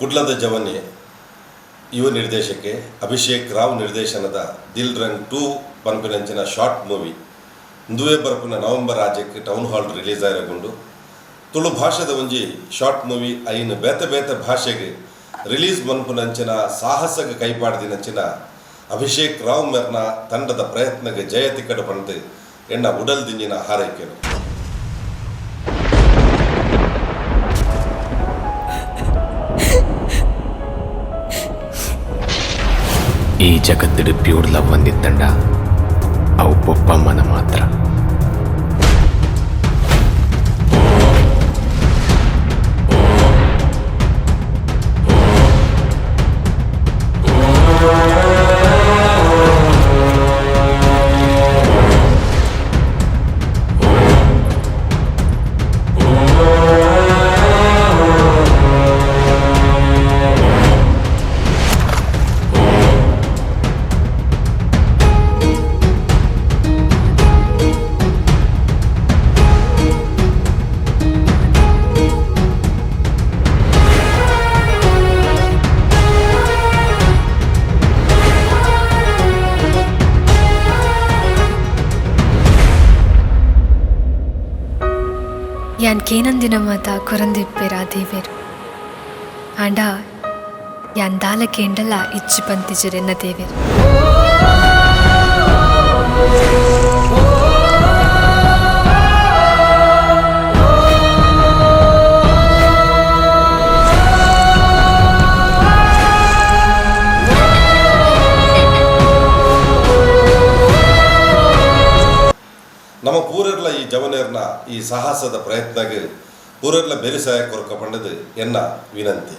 ಕುಡ್ಲದ ಜವನೆ ಯುವ ನಿರ್ದೇಶಕೆ ಅಭಿಷೇಕ್ ರಾವ್ ನಿರ್ದೇಶನದ ದಿಲ್ ರಂಗ್ 2 ಪನ್ಪಿನಂಚಿನ ಶಾರ್ಟ್ ಮೂವಿ ಇಂದುವೇ ಬರ್ಪುನ November 6ಕ್ಕೆ town hall release ಆಯಿರಗುಂಡು. Tulu ಭಾಷೆದ ಒಂಜಿ ಶಾರ್ಟ್ ಮೂವಿ ಐನ್ ಬೇತೆ ಬೇತೆ ಭಾಷೆಗೆ ರಿಲೀಸ್ ಮನ್ಪುನಂಚಿನ ಸಾಹಸಗ ಕೈಪಾಡ್ದಿನಂಚಿನ ಅಭಿಷೇಕ್ ರಾವ್ ಮೆರ್ನ ತಂಡದ ಪ್ರಯತ್ನಗೆ ಜಯ ತಿಕ್ಕಡ ಪಂಡ್ ಎನ್ನ ಉಡಲ್ ದಿಂಜಿನ ಹಾರೈಕೆನು. ಈ ಜಗತ್ತಿಡು ಪ್ಯೂರ್ ಲವ್ ಒಂದಿತ್ತಂಡ ಅವು ಪೊಪ್ಪಮ್ಮನ ಮಾತ್ರ. ಯಾನ್ ಕೇನಂದಿನ ಮಾತ ಕೊರಂದಿಪ್ಪೆರ ದೇವೇರು. ಆಂಡ ಯಾನ್ ದಾಲ ಕೇಂಡಲ ಇಚ್ಚಿ ಪಂತಿಜರೆನ್ನ ದೇವೇರು. ನಮ್ಮ ಪೂರೆರ್ಲ ಈ ಜವನೇರ್ನ ಈ ಸಾಹಸದ ಪ್ರಯತ್ನಗೆ ಪೂರೆರ್ಲ ಬೆರಿಸಾಯ ಕೊರಕ ಪಂಡದು ಎನ್ನ ವಿನಂತಿ.